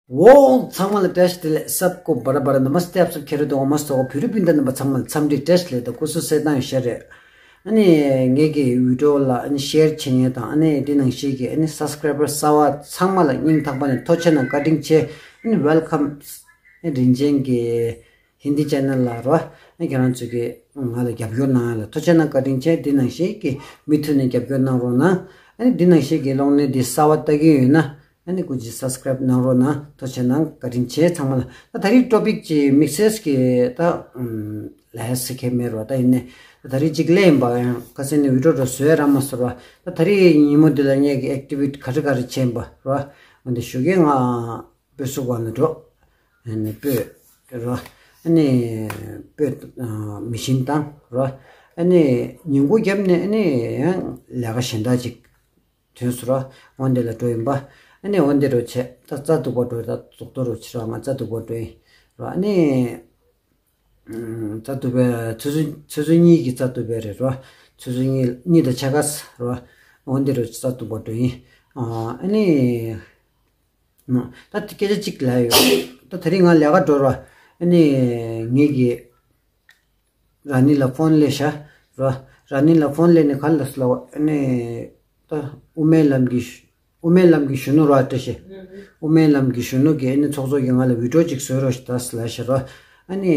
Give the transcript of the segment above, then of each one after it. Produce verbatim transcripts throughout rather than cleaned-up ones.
ཝོ། ཚང་མ་ལ་བཀྲ་ཤིས་བདེ་ལེགས། སབ་ཀོ་བར་བར་ན་མ་སྟེ་ཨབ་སབ་ཁེ་རེ་དོ་མ་སྟོ་བོད་རིགས་སྤུན་ཟླ་རྣམ་པ་ཚང་མ་ལ་འཚམས་འདྲི་བཀྲ་ཤིས་བདེ་ལེགས་དང་སྐུ་གཟུགས་གསལ་ཐང་ཡོད་ཤ་རེད། ཨ་ནི་ངེད་ཀྱི་བི་ཌིའོ་ལ་ཨ་ནི་ཤེར་བྱེད་མཁན་དང་ཨ་ནི་དེ་ནང་བཞིན་གྱི་ཨ་ནི་སབ་སི་ཀ་རའི་བར་གསར་བ་ཚང་མ་ལ་སྙིང་ཐག་པ་ནས་ཐུགས་རྗེ་ཆེ་གནང་བཀའ་དྲིན་ཆེ། ཨ་ནི་ཝེལ་ཀམ། ཨ་ནི་རིན་ཆེན་གྱི་ཧིན་དི་ཅེ་ནལ་ལ་རོ། ཨ་ནི་ཁྱེད་རང་ཚོས་ཀྱི་ང་ལ་རྒྱབ་སྐྱོར་གནང་ཡ་ལ་ཐུགས་རྗེ་ཆེ་གནང་བཀའ་དྲིན་ཆེ། དེ་ནང་བཞིན་གྱི་མུ་མཐུད་ནས་རྒྱབ་སྐྱོར་གནང་རོགས་གནང་། ཨ་ནི་དེ་ནང་བཞིན་གྱི་གློག་བརྙན་འདི་གསར་བ་ལྟ་གི་ཡོད་ན། ཨ་ནི་སྐུ་མཁྱེན་སབ་སི་ཀ་རའིབ་གནང་རོགས་གནང་། ཐུགས་རྗེ་ཆེ་གནང་བཀའ་དྲིན་ཆེ་ཚང་མ་ལ། ད་ད་རེས་ཊོ་པིག་ཅིག་དམིགས་བསལ་གྱི་ད་ཨམ་ལབ་ཡ་ཟེར་མཁན་མེད་རོ། ད་ཡིན་ནའི་ད་ད་རེས་ཅིག་ལས་ཡིན་པ་ཡང་ཁ་སང་ནས་བི་ཌིའོ་འགྲོ་བཟོ་ཡ་རག་མ་སོང་རོ། ད་ད་རེས་ཉིན་མོ་འདི་ལ་ངས་ཀྱི་ཨེག་ཊི་བི་ཊི་ག་རེ་ག་རེ་བྱས་ཡིན་པ་རོ། འོན་ཏེ་ཞོགས་ཀས་ང་སྤོས་སུ་གོ་ནས་འགྲོ། ཨ་ནི་སྤོས་རོ། ཨ་ནི་སྤོས་མེ་ཤིན་བཏང་རོ། ཨ་ནི་ཉིན་གུང་རྒྱབ་ནས་ཨ་ནི་ཡང་ལས་ཀ་གཞན་དག་ཅིག་དོན་སུ་ར་འོན་ཏེ་ལ་འགྲོ་ཡིན་པ། ཨ་ནི་འོན་ཏེ་རུ་བྱས་ད་རྩ་འདུག་པ་འགྲོ། ད་རྫོགས་ཏོ་རུ་ཕྱི་ར་ང་རྩ་འདུག་པ་འགྲོ་ཡིན་ར། ཨ་ནི་རྩ་འདུག་པའི་ཆུ་ཚོད་ཆུ་ཚོད་གཉིས་ཀྱི་རྩ་འདུག་པའི་རེད་ར། ཆུ་ཚོད་གཉིས་གཉིས་དང་ཕྱེད་ཀ་ར། འོན་ཏེ་རུ་རྩ་འདུག་པ་འགྲོ་ཡིན། ཨ་ནི་ད་སྐད་ཆ་གཅིག་ལབ་ཡོད། ད་དེ་རིང་ང་ལས་ཀ་འགྲོ་ར། ཨ་ནི་ངེད་ཀྱི་ར་ནི་ལ་ཕོན་སླེབས་ཤག་ར། ར་ནི་ལ་ཕོན་སླེབས་ནས་ག་ལ་སླ་བ་ཨ་ནི་ད་དབུ་མའི་ལམ་གྱི་དབུ་མའི་ལམ་གྱི་གཞོན་ནུ་ར་བཀྲ་ཤིས། དབུ་མའི་ལམ་གྱི་གཞོན་ནུ་གི་ཨ་ནི་ཚོགས་གཙོ་གིས་ང་ལ་བི་ཌིའོ་ཅིག་བཟོས་རོགས་ཞེས་ད་ལབ་ཤག་ར། ཨ་ནི་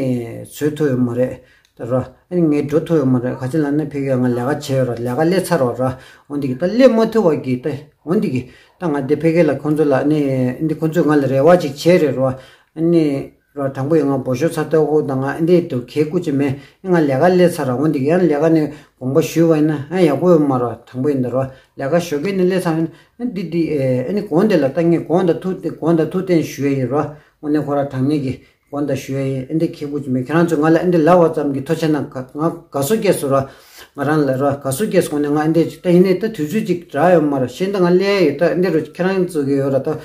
བཟོས་ཐུབ་ཡོད་མ་རེད་ད་ར། ཨ་ནི་ངས་འགྲོ་ཐུབ་ཡོད་མ་རེད། ག་ཅི་ལབ་ན་ཕ་གིར་ང་ལས་ཀ་བྱས་ཡོད་ར། ལས་ཀ་སླེབས་ཚར་བ་ར། འོན་ཏེ་གི་ད་སླེབས་མ་ཐུབ་པ་གི་ད་འོན་ཏེ་གི་ད་ང་འདི་ཕ་གི་ལ་ཁོང་ཚོ་ལ་ཨ་ནི་འདི་ཁོང་ཚོས་ང་ལ་རེ་བ་ཅིག་བྱས་རེད་ར། ཨ་ནི། ར་དང་པོ་ཡང་ང་འབོ་ཤོར་ཚ་ལྟ་བུ་དང་ང་ཨེ་འདྲས་དུ་གལ་སྐུ་ཅི་མེད། ང་ལས་ཀ་སླེབས་ཚར་ར། འོན་ཏེ་ཡང་ལས་ཀ་ནས་དགོངས་པ་ཞུས་པ་ཡིན་ན་ཨ་ཡག་པོ་ཡོད་མ་ར། དང་པོ་ཡིན་ད་ར་ལས་ཀ་ཞོགས་ཀས་ནས་སླེབས་ཚར་ཡིན་ཨ་འདི་འདི་ཨེ་ནི་གོང་དེ་ལ་ལྟ་ངས་གོང་དང་ཐུག་གོང་དང་ཐུག་བསྟན་ཞུ་ཡ་ཡིན་ར། དངོས་གནས་ཁོ་ར་དྲང་གནས་ཀྱི་གོང་དང་ཞུ་ཡ་ཡིན། ཨེ་འདྲས་གལ་སྐུ་ཅི་མེད། ཁྱེད་རང་ཚོ་ང་ལ་ཨེ་འདྲས་ལབ་པ་ཙམ་གྱིས་ཐུགས་རྗེ་གནང་། ང་དགའ་བསུ་སྐྱེས་སོང་ར། ང་རང་ལ་ར་དགའ་བསུ་སྐྱེས་སོང་ནས་ང་ཨེ་འདྲས་ཅིག་ད་ཡིན་ནས་ད་དུས་ཚོད་ཅིག་རག་ཡོད་མ་ར། ཤེས་ད་ང་སླེབས་ཡོད། ད་ཨེ་འདྲས་རུ་ཁྱེད་རང་ཚོ་གི་ཡོད་ར། ད་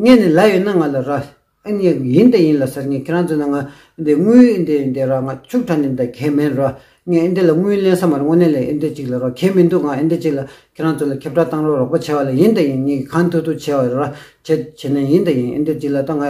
ངས་ནས་ལབ་ཡོད་ན་ང་ལ་ར། ཨ་ནི་ཡིན་ད་ཡིན་ལ་ཟེར། ངས་ཁྱེད་རང་ཚོ་ནང་ང་འདི་དངུལ་འདི་འདི་ར་ང་ཕྱུག་དྲག་ནི་འདི་གལ་མེད་ར། ངས་འདི་ལ་དངུལ་ལེན་ས་མ་རེད། དངོས་གནས་ལ་འདི་འདི་ཅིག་ལ་ར་གལ་མི་འདུག་ང་འདི་འདི་ཅིག་ལ་ཁྱེད་རང་ཚོ་ལ་ཁྱབ་བསྒྲགས་བཏང་རོགས་རོགས་པ་བྱས་པ་ལ་ཡིན་ད་ཡིན། ངས་གང་ཐུབ་ཐུབ་བྱས་པ་ར་བྱས་བྱས་ནས་ཡིན་ད་ཡིན། འདི་འདི་ཅིག་ལ་ད་ང་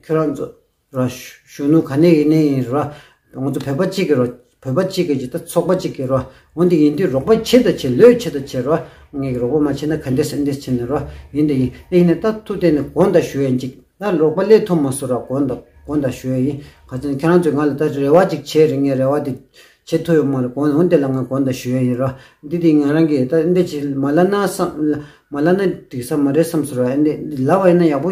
ཁྱེད་རང་ཚོ་ར་གཞོན་ནུ་ག་ནས་ཡིན་ནས་ཡིན་ར། ང་ཚོ་བོད་པ་གཅིག་གི་ར། བོད་པ་གཅིག་གི་ད་ཚོགས་པ་གཅིག་གི་ར། འོན་ཏེ་ཡིན་དུས་རོགས་པ་བྱེད་ད་བྱེད། ལོས་བྱེད་ད་བྱེད་ར། ངས་རོགས་པ་མ་བྱེད་ན་ག་འདྲས་ཟེར་འདྲས་བྱེད་ནས་ར། ཡིན་ད་ཡིན། དེ་ཡིན་ནས་ད་ཐུགས་གཏན་ནས་དགོངས་དག་ཞུ་ཡ་ཡིན། ཅིག་ད་རོགས་པ་སླེབས་ཐུབ་མ་སོང་ར། དགོངས་དག་དགོངས་དག་ཞུ་ཡ་ཡིན། ག་ཚོད་ཁྱེད་རང་ཚོས་ང་ལ་ད་རེ་བ་ཅིག་བྱས་རེད། ངས་རེ་བ་དེ་བྱེད་ཐུབ་ཡོད་མ་རེད། དགོངས་འོན་དེ་ལ་ང་དགོངས་དག་ཞུ་ཡ་ཡིན་ར། འདི་དེ་ང་རང་གིས་ད་འདི་ཅིག་མ་ལབ་ན་བསམ། མ་ལབ་ན་འགྲིག་ས་མ་རེད་བསམ་སོང་ར། འདི་ལབ་པ་ཡིན་ན་ཡག་པོ་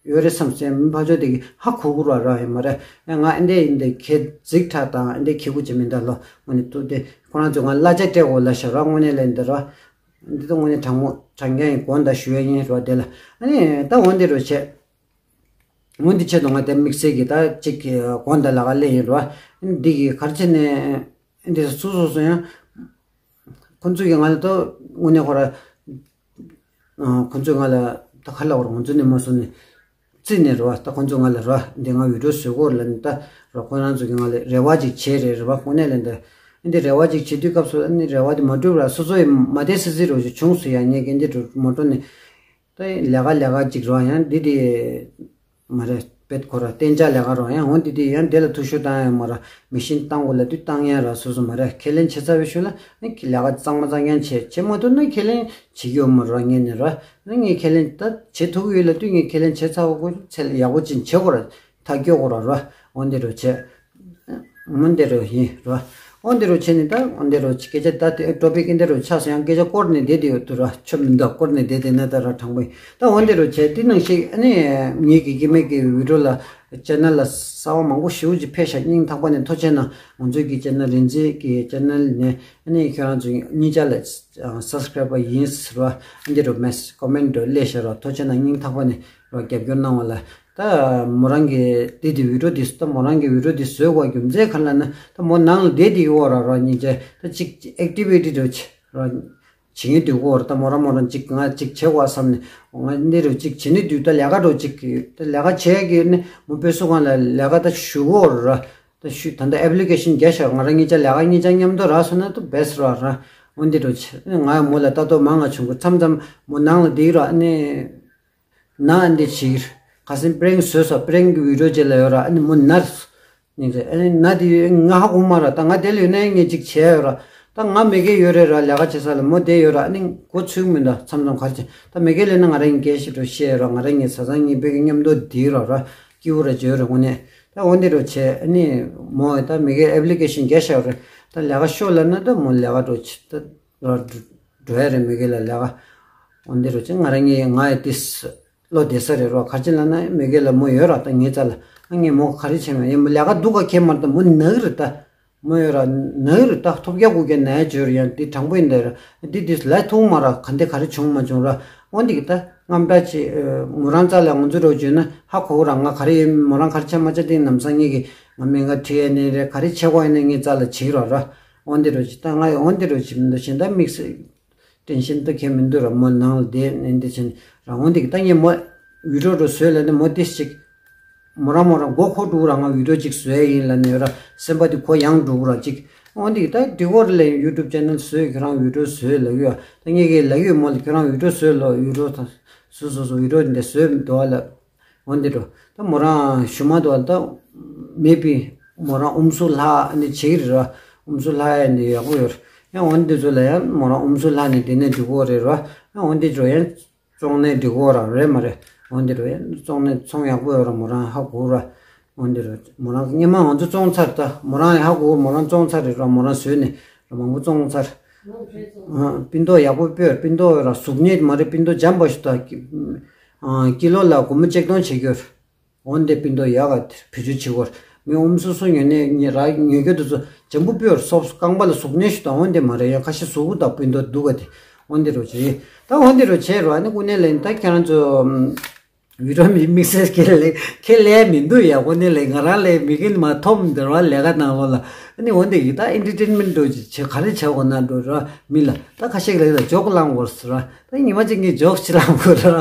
ཡོད་རེད་བསམ་སོང་། མི་ཕར་ཕྱོགས་དེ་གིས་ཧ་གོ་གི་ར་ར་ཡོད་མ་རེད། ང་འདི་འདི་ཁྱེད་རྫིག་ཁྲ་དང་འདི་ཁྱེད་གུ་ཅི་མིན་ད་ལོ། དངོས་གནས་ཐུགས་དེ་ཁོ་རང་ཚོས་ང་གླ་ཆ་སྤྲད་དགོས་ལབ་ཤག་ར། དངོས་གནས་ལ་འདི་ར། འདི་ད་དངོས་གནས་དྲང་མོ་དྲང་རྐྱང་ཡིན། དགོངས་དག་ཞུ་ཡ་ཡིན་ར། དེ་ལ་ཨ་ནི་ད་འོན་ཏེ་རུ་བྱས། འོན་ཏེ་ཆེད་དུ་ང་དེ་དམིགས་བསལ་གྱི་ད་ཅིག་གི་དགོངས་དག་ལ་ག་སླེབས་ཡིན་ར། འདི་གི་ག་རེ་བྱས་ནས་འདི་སུ་སོ་སོ་ཡང་ཁོ་ཚོས་ཀྱི་ང་ལ་ད་དངོས་གནས་ཁོ་ར། ཁོ་ཚོས་ང་ལ་ད་ག་ལབ་དགོས་རེད། ང་ཚོ་ནས་མ་སོང་ནས་རྩིས་ནས་རེད་བ། ད་ཁོ་ཚོས་ང་ལ་རེད་བ། འདི་ང་བི་ཌིའོ་བཟོ་དགོས་རེད་ལབ་ནས་ད་རེད་བ། ཁོ་རང་ཚོ་གིས་ང་ལ་རེ་བ་ཅིག་བྱས་རེད་རེད་བ། དངོས་གནས་ལ་འདི་འདི་རེ་བ་ཅིག་བྱེད་དུས་སྐབས་སུ་ཨ་ནི་རེ་བ་འདི་མ་འགྲུབ་ར། སོ་སོ་ཡི་མ་བདེ་སི་སི་རོ་ཞིག་བྱུང་སོང་ཡ། ངས་གན་འདི་འགྲུབ་མ་འགྲོ་ནས་ད་ལས་ཀ་ལས་ཀ་ཅིག་རེད་བ། ཡང་འདི་དེ་མ་རེད། བེད་ཁོ་ར་གཏན་འཇགས་ལས་ཀ་རོ། ཡང་འོ་འདི་དེ་ཡང་དེ་ལ་ཐུགས་ཤུགས་བཏང་ཡ་མ་ར། མེ་ཤིན་བཏང་དགོས་ལབ་དུས་བཏང་ཡ་ར། སོ་སོ་མ་ར་ཁས་ལེན་བྱས་ཚར་བའི་ཤུལ་ལ་ནི་ལས་ཀ་གཙང་མ་གཙང་རྐྱང་བྱས། བྱེད་མ་ཐུབ་ན་ཁས་ལེན་བྱེད་ཀྱི་ཡོད་མ་ར། ངས་ནི་ར་ནི་ངས་ཁས་ལེན་ད་བྱེད་ཐུབ་ཀྱི་ཡོད་ལབ་དུས་ངས་ཁས་ལེན་བྱས་ཚར་བ་ཁོ་ཚད་ཡག་པོ་ཅིག་བྱེད་དགོས་ར། ཐག་གཅོད་དགོས་ར་ར། འོ་འདི་རུ་བྱས། འོ་འདི་རུ་ཡིན་ར། འོ་འདི་རུ་བྱས་ནི་ད་འོ་འདི་རུ་སྐད་ཆ་ད་དེ་ཊོ་པིག་འདི་རུ་ཆགས་སོང་། ཡང་སྐད་ཆ་བསྐོར་ནས་བསྡད་དེ་ཡོད་དུ་ར། ཆོ་མི་འདུག་བསྐོར་ནས་བསྡད་དེ་ན་ད་ར་དྲང་པོ་ཡིན། ད་འོ་འདི་རུ་བྱས་དེ་ནང་བཞིན་ཨ་ནི་ངེད་ཀྱི་སྐྱེ་དམན་གྱི་བི་ཌིའོ་ལ་ཅེ་ནལ་ལ་གསར་བ་མང་པོ་ཞེ་པོ་ཅིག་ཕེབས་ཤག་སྙིང་ཐག་པ་ནས་ཐུགས་རྗེ་གནང་། ང་ཚོའི་གི་ཅེ་ནལ་རིན་ཆེན་གྱི་ཅེ་ནལ་ནས་ཨ་ནི་ཁྱོད་རང་ཚོ་གཉིས་ཆ་ལ་སབ་སི་ཀ་རའིབ་པར་ཡིན་ཟེར་བ་འདི་རུ་མེ་སི་ཀོ་མེན་ཊི་རུ་སླེབས་ཤག་ར། ཐུགས་རྗེ་གནང་། སྙིང་ཐག་པ་ནས་ར་རྒྱབ་སྐྱོར་གནང་བ་ལ། ད་མོ་རང་གི་འདི་དེ་བི་ཌིའོ་འདི་ད་མོ་རང་གི་བི་ཌིའོ་འདི་བཟོས་དགོས་རྒྱུ་མཚན་ག་རེ་ལབ་ན། ད་མོ་ནང་ལ་བསྡད་དེ་ཡོད་ར་ར། སྙིང་རྗེ། ད་ཅིག་ཨེག་ཊི་བི་ཊི་རུ་ཆེ་ར། བྱེད་ཀྱི་འདུག་གོ། ད་མོ་རང་མོ་རང་ཅིག་ང་ཅིག་བྱེད་དགོས་བསམ་ནས་ང་འདི་རུ་ཅིག་བྱེད་ནི་འདུག་ད་ལས་ཀ་འགྲོ་ཅིག་ད་ལས་ཀ་བྱེད་ཀྱི་ནི་མོ་དཔེ་སུ་གང་ལ་ལས་ཀ་ད་ཞུ་གོ་ར། ད་ཞུ་ད་ལྟ་ཨེབ་ལི་ཀེ་ཤན་རྒྱག་ཤག་ང་རང་གཉིས་ཆ་ལས་ཀ་གཉིས་ཆ་མཉམ་དུ་རག་སོང་ན་ད་བེ་སི་ར་ར། འོ་འདི་རུ་ཆེ་ང་མོ་ལ་ལྟ་རྟོག་མང་ང་བྱུང་གི་མཚམས་མཚམས་མོ་ནང་ལ་བསྡད་ར་ནི། ན་འདི་བྱེད་ཀྱི་ ཁ་སང་པྲེང་བཟོས་སོ། པྲེང་གི་བི་ཌི་ཡོ་བྱས་ལ་ཡོད་ར། ཨ་ནི་མོ་ནར་སི་ནི་རེད། ཨ་ནི་ན་དེ་ང་ཧ་གོ་མ་ར། ད་ང་དེ་ལ་ཡོད་ན་ངས་ཅིག་བྱས་ཡོད་ར། ད་ང་མི་སྒེར་ཡོད་རེད་ར། ལས་ཀ་བྱེད་ས་ལ་མོ་དེ་ཡོད་ར། ཨ་ནི་མགོ་ཚོས་མི་འདུག་མཚམས་མཚམས་ག་རེ་བྱེད། ད་མི་སྒེར་ལས་ན་ང་རང་ངས་སྒེར་ཞིག་འགྲོ་བཤད་ཡོད་ར། ང་རང་ངས་བཟའ་ཚང་གཉིས་པོའི་མཉམ་དུ་དེ་ར་ར་སྐྱིད་པོ་ར་བྱོས་ར། དངོས་གནས་ད་འོ་འདི་རུ་བྱས། ཨ་ནི་མོ་ད་མི་སྒེར་ཨེབ་ལི་ཀེ་ཤན་རྒྱག་བཞག་རེད། ད་ལས་ཀ་ཤོག་ལབ་ན་ད་མོ་ལས་ཀ་འགྲོ་ཆེ་ད་ར་འགྲོ་ཡ་རེད། མི་སྒེར་ལ་ལས་ཀ་འོ་འདི་རུ་བྱས། ང་རང་ངས་ང་ཡི་ཏིས་བློ་བདེ་ས་རེད་རོ། ག་ཅི་ལབ་ན་མི་སྒེར་ལ་མོ་ཡོད་ར། ད་ངའི་རྩ་ལ་ཨ་ངས་མོ་ག་རེ་བྱས་མ་ཡིན། མོ་ལས་ཀ་འདུག་ག་ཁྱད་མ་རེད། ད་མོ་ན་གི་རེད། ད་མོ་ཡོད་ར་ན་གི་རེད། ད་ཐོབ་རྒྱག་དགོས་ཀྱི་ན་ཡ་བྱོས་ར། ཡང་འདི་དྲང་པོ་ཡིན་ད་ར། འདི་འདི་ལས་ཐུག་མ་ར། ག་འདི་ག་རེ་བྱུང་མ་བྱུང་ར། འོ་འདི་གི་ད་རྔམ་དྲག་ཅིག་མོ་རང་རྩ་ལ་ང་ཚོ་རོ་བྱོས་ན་ཧ་གོ་ར། ང་ག་རེ་ཡིན། མོ་རང་ག་རེ་བྱས་མ་བྱས། འདི་ནམ་སང་ངེད་ཀྱི་ང་མི་ང་ཁྲིད་ཡ་ནི་རེད། ག་རེ་བྱེད་དགོས་ཡིན་ན་ངའི་རྩ་ལ་བྱེད་ར་ར། འོ་འདི་རུ་ཅིག་ད་ང་ཡི་འོ་འདི་རུ་ཅིག་མི་འདུག་བྱས་ད་དམིགས་བསལ་ཏེན་ཤན་ད་ཁྱད་མི་འདུག་ར། མོ་ནང་ལ་བསྡད་ནས་འདི་བྱས་ར། འོ་འདི་གི་ད་ངས་མོ་བི་ཌི་ཡོ་རུ་བཟོས་ལབ་ནས་མོ་ཏིས་ཅིག་མོ་རང་མོ་རང་མགོ་འཁོར་འགྲོ་ར། ང་བི་ཌི་ཡོ་ཅིག་བཟོས་ཡིན་ལབ་ནས་ཡོད་ར། སེམས་པ་འདི་ཁོ་ཡང་འགྲོ་ར་ཅིག་འོ་འདི་གི་ད་འདི་སྐོར་ལ་ཡུ་ཊུབ་ཅེ་ནལ་བཟོས། ཁྱོད་རང་བི་ཌི་ཡོ་བཟོས་ལབ་ཡོད། ད་ངས་གི་ལབ་ཡོད་མོ་ལ། ཁྱོད་རང་བི་ཌི་ཡོ་བཟོས་ལོ། བི་ཌི་ཡོ་ད་བཟོས་བཟོས་བཟོས་བི་ཌི་ཡོ་འདི་བཟོས་འདུག་ལབ། འོ་འདི་འགྲོ། ད་མོ་རང་ཞུ་མ་འདུག་ད་མེད་པའི་མོ་རང་ཨུམ་སྲུ་ལྷག་ནི་བྱེད་ཀྱི་རེད་ར། ཨུམ་སྲུ་ལྷག་ཡ་ནི་ཡག་པོ་ཡོད་རེད། ཡང་འོ་འདི་ཚོ་ལ་ཡང་མོ་རང་ཨུམ་སྲུ་ལྷག་ནི་དེ་ནས་འགྲིག་གོ་རེད་ར། ཡང་འོ་འདི་འགྲོ་ཡང་བཙོང་ནས་འགྲིག་གོ་ར་རེད་མ་རེད། འོ་འདི་འགྲོ་ཡང་བཙོང་ནས་ཚོང་ཡག་པོ་ཡོད་ར། མོ་རང་ཧ་གོ་ར། འོ་འདི་ར་མོ་རང་སྔོན་མ་ང་ཚོ་བཙོང་ཚར། ད་མོ་རང་ཡང་ཧ་གོ། མོ་རང་བཙོང་ཚར་རེད་ར། མོ་རང་བཟོས་ནས་ར་མང་པོ་བཙོང་ཚར། ཨ། པིན་ཏོག་ཡག་པོ་སྤོས། པིན་ཏོག་ར་གཟུགས་བརྙན་མ་རེད། པིན་ཏོག་འཇམ་པ་ཞིག་ད། ཨ། ཀི་ལོ་ལ་སྒོར་མོ་གཅིག་སྟོང་བྱེད་རྒྱུ། འོ་འདི་པིན་ཏོག་ཡག་ག་བེད་སྤྱོད་བྱེད་དགོས། མི་ཨུམ་སྲུ་སྲུ་ཉོ་ནས་ཉེ་ར་ཉོ་རྒྱུ་དེ་ཚོ་འཇམ་པོ་སྤོས། སོབ་རྐང་པ་ལ་གཟུགས་བརྙན་ཞིག་ད། འོ་འདི་མ་རེད། ཡང་ཁ་ཤས་གཟུགས་པོ་ད་པིན་ཏོག་འདུག་ག་དེ། འོ་འདི་རུ་བྱེད། ད་འོ་འདི་རུ་བྱེད་ར། ཨ་ནི་དངོས་གནས་ལན་ད་ཁྱེད་རང་ཚོ་བི་ཌི་ཡོ་མི་དམིགས་བསལ་ཁས་ལེན་ཁས་ལེན་མི་འདུག་ཡ། དངོས་གནས་ལས་ང་རང་ལས་མི་གིན་མ་ཐོབ་འདི་ར། ལས་ཀ་ནང་ལོགས་ལ་ཨ་ནི་འོ་འདི་གི་ད་ཨེན་ཊར་ཊེན་མེན་ཊི་འགྲོ་ཅིག་བྱེད། ག་རེ་བྱ་དགོས་ན་འགྲོ་ར། མི་ལ་ད་ཁ་ཤས་ལ་ད་ཇོག་བསླང་དགོས་ཟེར་ར། ད་ཉི་མ་གཅིག་ངས་ཇོག་ཅིག་བསླང་དགོས་ར།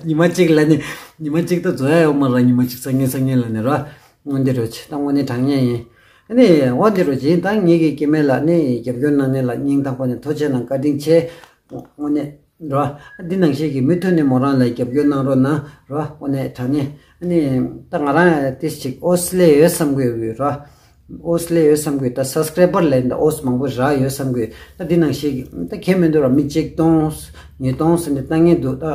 ཉི་མ་གཅིག་ལ་ནི་ཉི་མ་གཅིག་ད་འཛོལ་ཡ་ཡོད་མ་ར། ཉི་མ་གཅིག་སང་ཉིན་སང་ཉིན་ལ་ནི་ར། འོ་འདི་རུ་བྱེད། ད་དངོས་གནས་དྲང་གནས་ཡིན། ཨ་ནི་འོ་འདི་རུ་བྱེད། ད་ངེད་ཀྱི་སྐྱེ་དམན་ལ་ནི་རྒྱབ་སྐྱོར་གནང་མཁན་ལ་སྙིང་ཐག་པ་ནས་ཐུགས་རྗེ་གནང་། བཀའ་དྲིན་ཆེ། དངོས་གནས་ར། འདི་ནང་བཞིན་གྱི་མུ་མཐུད་ནས་མོ་རང་ལ་རྒྱབ་སྐྱོར་གནང་རོགས་གནང་ར། དངོས་གནས་དྲང་གནས། ཨ་ནི་ད་ང་རང་ཏིས་ཅིག་ཨོ་སི་ལེ་ཡོད་བསམ་གི་ཡོད་ར། ཨོ་སི་ལེ་ཡོད་བསམ་གི་ཡོད། ད་སབ་སི་ཀ་རའི་བར་ལ་ཡིན་ད་ཨོ་སི་མང་པོ་རག་ཡོད་བསམ་གི་ཡོད། ད་འདི་ནང་བཞིན་གྱི་ད་ཁྱད་མི་འདུག་ར། མི་གཅིག་སྟོང་ཉིས་སྟོང་ཟེར་ནས་བཏང་མཁན་འདུག་ད་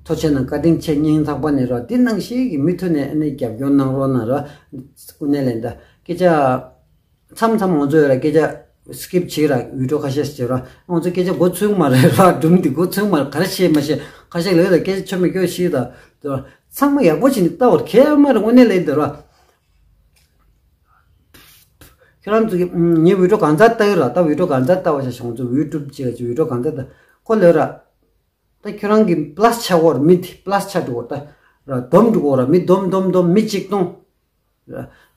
ཐུགས་རྗེ་གནང་། བཀའ་དྲིན་ཆེ། སྙིང་ཐག་པ་ནས་ར། འདི་ནང་བཞིན་གྱི་མུ་མཐུད་ནས་ཨ་ནི་རྒྱབ་སྐྱོར་གནང་རོགས་གནང་ར། དངོས་གནས་ལན་ད་སྐད་ཆ། མཚམས་མཚམས་ང་ཚོ་ཡོད་ར་སྐད་ཆ་སི་ཀིབ་བྱེད་ར། བི་ཌི་ཡོ་ཁ་ཤས་ཤིག་བྱེད་ར། ང་ཚོ་སྐད་ཆ་མགོ་ཚོས་མ་རེད་ར། སྒྲུང་འདི་མགོ་ཚོས་མ་རེད། ག་རེ་བཤད་མ་ཤེས། ཁ་ཤས་ལ་ཡོད་ར་སྐད་ཆ་ཆོ་མེད་སྐྱོ་ཤེས་ད། དེ་ར་ཚང་མ་ཡག་པོ་བྱས་ནས་ལྟ་བར་ཁྱད་མ་རེད། དངོས་གནས་ལ་ཡིན་ད་ར། ཁྱོད་རང་ཚོ་གི་ངའི་བི་ཌི་ཡོ་གང་ཚར་ལྟ་ཡོད་ར། ད་བི་ཌི་ཡོ་གང་ཚར་ལྟ་བ་ཤ་ཤ་ང་ཚོ་ཡུ་ཊུབ་ཅིག་ལ་ཅིག་བི་ཌི་ཡོ་གང་ཚར་ལྟ་ཁོ་ལ་ཡོད་ར། ད་ཁྱོད་རང་གི་པ་ལ་སི་ཆགས་ཡོད་ར། མི་དེ་པ་ལ་སི་ཆགས་འགྲོ་གི་ཡོད་ར། ད་ར་སྡོམ་འགྲོ་གི་ཡོད་ར། མི་སྡོམ་སྡོམ་སྡོམ་མི་གཅིག་སྟོང་།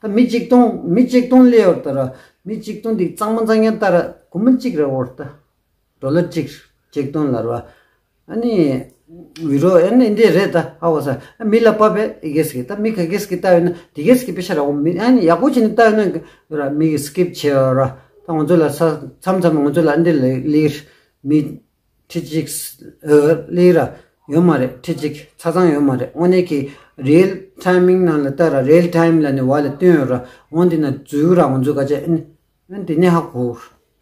ད་མི་གཅིག་སྟོང་མི་གཅིག་སྟོང་སླེབས་ཡོད་རེད་ད་ར། མི་གཅིག་སྟོང་འདི་གཙང་མ་གཙང་རྐྱང་ལྟ་ར་སྒོར་མོ་གཅིག་རེད་འོ་རེད་ད། ཌོ་ལར་གཅིག་གཅིག་སྟོང་ལ་ར། ཨ་ནི་ཡུ་རོ་ཨ་ནི་འདི་རེད་ད། ཧ་གོ་ས། ཨ་མི་ལ་བབས་པས་ཨི་གེ་སི་གི་ད་མི་ག་གེ་སི་གི་ལྟ་ཡོད་ན་དེ་གེ་སི་གི་པེ་ཤ་ར་འོ། མི་ཨ་ནི་ཡག་པོ་བྱས་ནས་ལྟ་ཡོད་ན་ར་མི་གི་སི་ཀིབ་བྱེད་ཡོད་ར། ད་ང་ཚོ་ལ་ས་མཚམས་མཚམས་ང་ཚོ་ལ་འདི་ལ་ལིར་མི་ཁྲི་གཅིག་ཨ་ལི་ར་ཡོད་མ་རེད། ཁྲི་གཅིག་ཆ་ཚང་ཡོད་མ་རེད། དངོས་གནས་ཀྱི་རི་ཡལ་ཊའི་མིང་ནང་ལ་ལྟ་ར། རི་ཡལ་ཊའི་མི་ལ་ནི་བ་ལ་བཏོན་ཡོད་ར། འོ་འདི་ན་འཛུལ་ར་ང་ཚོ་ག་ཅེ་ཨ་ནི་འདི་ནས་ཧ་གོ་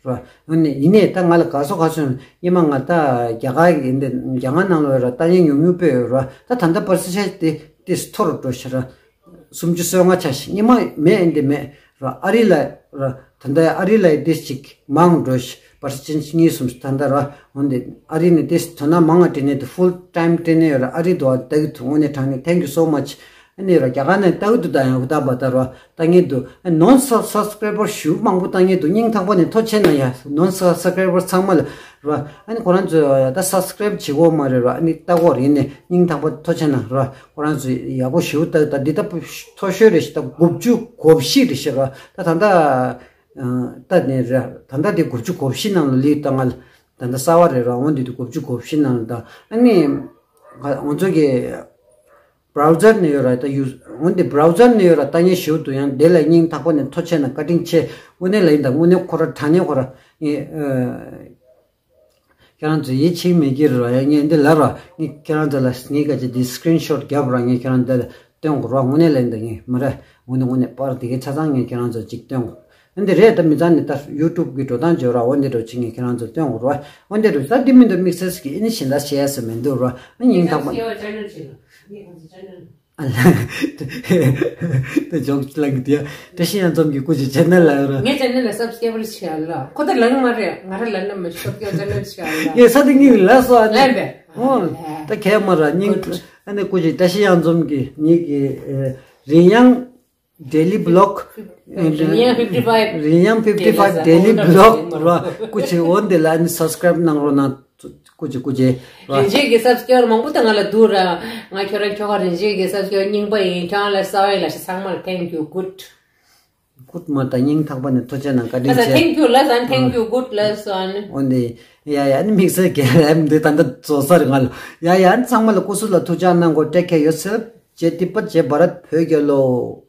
ར། འོ་ནི་ཡིན་ནས་ད་ང་ལ་ག་སོ་ག་སོ་ཡིན་མ་ང་ད་རྒྱ་གར་གི་འདི་རྒྱ་གར་ནང་ལ་ཡོད་ར། ལྟ་ཉན་ཉུང་ཉུང་སྤོས་ཡོད་ར། ད་ད་ལྟ་པར་སི་ཆ་དེ་ཏིས་མཐོ་རུ་འགྲོ་ཤི་ར། སུམ་ཅུ་སོ་ལྔ་ཆ་ཞིག་སྔོན་མ་མེད་ཨེ་འདི་མེད་ར། ཨ་རི་ལ་ར་ད་ལྟ་ཨ་རི་ལ་ཏིས་ཅིག་མང་འགྲོ་ཤི། པར་སེན་ཊི་གཉིས་གསུམ་ད་ལྟ་ར། འོན་ཏེ་ཨ་རི་ནས་ཏིས་དོ་ན་མང་ང་དྲི་ནས་དུ་ཕུལ་ཊའིམ་དྲི་ནས་ཡོད་ར། ཨ་རི་དུ་ཨ་ལྟ་གི་ཐུག་འོ་ནས་དྲང་ནས་thank you so much། ཨ་ནི་ར་རྒྱ་གར་ནས་ལྟ་གི་འདུག་ད་ཡང་ཧུ་ད་བ་ད་ར་ལྟ་ངེས་འདུག་ནོན་སབ་སི་ཀ་རའི་བར་ཞུ་མང་པོ་ལྟ་ངེས་འདུག་སྙིང་ཐག་པ་ནས་ཐུགས་རྗེ་ཆེ་གནང་ཡ། ནོན་སབ་སི་ཀ་རའི་བར་ཚང་མ་ལ་ར། ཨ་ནི་ཁོ་རང་ཚོ་ད་སབ་སི་ཀ་རའིབ་བྱེད་དགོས་མ་རེད་ར། ཨ་ནི་ལྟ་དགོས་རེད། ནས་སྙིང་ཐག་པ་ཐུགས་རྗེ་ཆེ་གནང་ར། ཁོ་རང་ཚོ་ཡག་པོ་ཞེ་པོ་ལྟ། ད་འདི་ལྟ་བུ་མཐོ་ཤོས་རེད་ཤག་ད་དགུ་བཅུ་གོ་བཞི་རེད་ཤག་ར། ད་ད་ལྟ་ད་ནས་ར་ད་ལྟ་དེ་དགུ་བཅུ་གོ་བཞི་ནང་ལ་ལུས་ད་ང་ལ་ད་ལྟ་གསར་བ་རེད་ར། འོན་ཏེ་དེ་དགུ་བཅུ་གོ་བཞི་ནང་ལ་ད་ཨ་ནི་ང་ང་ཚོ་གི་བྷ་རའུ་ཛར་ནས་ཡོད་ར། ད་ཡུ་འོན་ཏེ་བྷ་རའུ་ཛར་ནས་ཡོད་ར། ལྟ་ཉན་ཞེ་པོ་འདུག་ཡང་དེ་ལ་སྙིང་ཐག་པ་ནས་ཐུགས་རྗེ་ཆེ་གནང་། བཀའ་དྲིན་ཆེ། དངོས་གནས་ལ་ཡིན་ད་དངོས་གནས་ཁོ་ར་དྲང་གནས་ཁོ་ར་ངས་ ཁྱེད་རང་ཚོ་ཡིད་ཆེས་མེད་ཀྱི་རེད་བ། ཡང་ངས་འདི་ལབ་ར། ངས་ཁྱེད་རང་ཚོ་ལ་ངས་ག་ཅི་འདི་སི་ཀི་རིན་ཤོཊ་རྒྱབ་ར། ངས་ཁྱེད་རང་འདི་ལ་སྟོན་དགོས་ར། དངོས་གནས་ལན་འདི་ངས་མི་ར། དངོས་གནས་དངོས་གནས་པར་དེ་གའི་ཆ་ཚང་ངས་ཁྱེད་རང་ཚོ་ཅིག་སྟོན་དགོས། འདི་རེད། ད་མི་ཚང་ནི་ད་ཡུ་ཊུབ་གི་འགྲོ་སྟངས་བརྗོད་ར། འོ་འདི་འགྲོ་ཅིག་ངས་ཁྱེད་རང་ཚོ་སྟོན་དགོས་ར། འོ་འདི་འགྲོ་ད་འདི་མི་འདུག་དམིགས་བསལ་གྱི་ཨེ་ནི་གཞན་དག་བཤད་ཡ་ཟེར་མི་འདུག་ར། ཨ་སྙིང་ཐག་པ། ཨ་ལ། དེ་ཇོག་ལང་གི་དེ་བཀྲ་ཤིས་གཡང་འཛོམས་ཀྱི་སྐུ་མཁྱེན་ཆེ་ནལ་ལ་ཡོད་ར། ངའི་ཆེ་ནལ་ལ་སབ་སི་ཀ་རའིབ་བྱེད་ཨ་ལ། ཁོ་ད་ལང་མ་རེད། ང་ར་ལ་ན་མ་སབ་སི་ཀ་རའིབ་ཆེ་ནལ་བྱེད་ཨ་ལ། ངས་ས་དེ་ངའི་ལ་སོ་ཨ་ལ་ལ་བས། ཨོ། ད་ཁྱད་མ་ར་སྙིང་། ཨ་ནི་སྐུ་མཁྱེན་བཀྲ་ཤིས་གཡང་འཛོམས་ཀྱི་ངེད་ཀྱི་ཨེ་རིན་དབྱངས་ཌེ་ལི་བི་ལོག་རིན་དབྱངས་ཕིབ་ཊི་ཕའིབ། རིན་དབྱངས་ཕིབ་ཊི་ཕའིབ་ཌེ་ལི་བི་ལོག་ར། སྐུ་མཁྱེན། འོ་འདི་ལ་ཨ་ནི་སབ་སི་ཀ་རའིབ་གནང་རོགས་གནང་། སྐུ་མཁྱེན་སྐུ་མཁྱེན་ར། རིན་ཆེན་གྱི་སབ་སི་ཀ་རའིབ་མང་པོ་ད་ང་ལ་འདུག་ར། ང་ཁྱོད་རང་ཁྱོ་ག་རིན་ཆེན་གྱི་སབ་སི་ཀ་རའིབ་རྙིང་པ་ཡིན། ཁྱོད་རང་ལ་གསར་པ་ཡིན་ལ་ཤི་ཚང་མར་ཐེང་ཀྱུ་གུཌ། གུཌ་མ་ད་སྙིང་ཐག་པ་ནས་ཐུགས་རྗེ་གནང་། བཀའ་དྲིན་ཆེ། ཨ་ད་ཐེང་ཀྱུ་ལ་ཟན། ཐེང་ཀྱུ་གུཌ་ལ་ཟན། འོ་འདི། ཡ་ཡ་ཨ་ནི་དམིགས་བསལ་གྱི་ལམ་འདི་ད་ལྟ་རྫོགས་ས་རེད་ང་ལ། ཡ་ཡ་ཨ་ནི་ཚང་མ་ལ་སྐུ་གཟུགས་ལ་ཐུགས་ཅག་གནང་དགོས། ཊེག་ཁེར་ཡོར་སེལཕ། ཇེ་ཏི་པ་ཇེ་བྷ་རད་བོད་རྒྱལ་ལོ།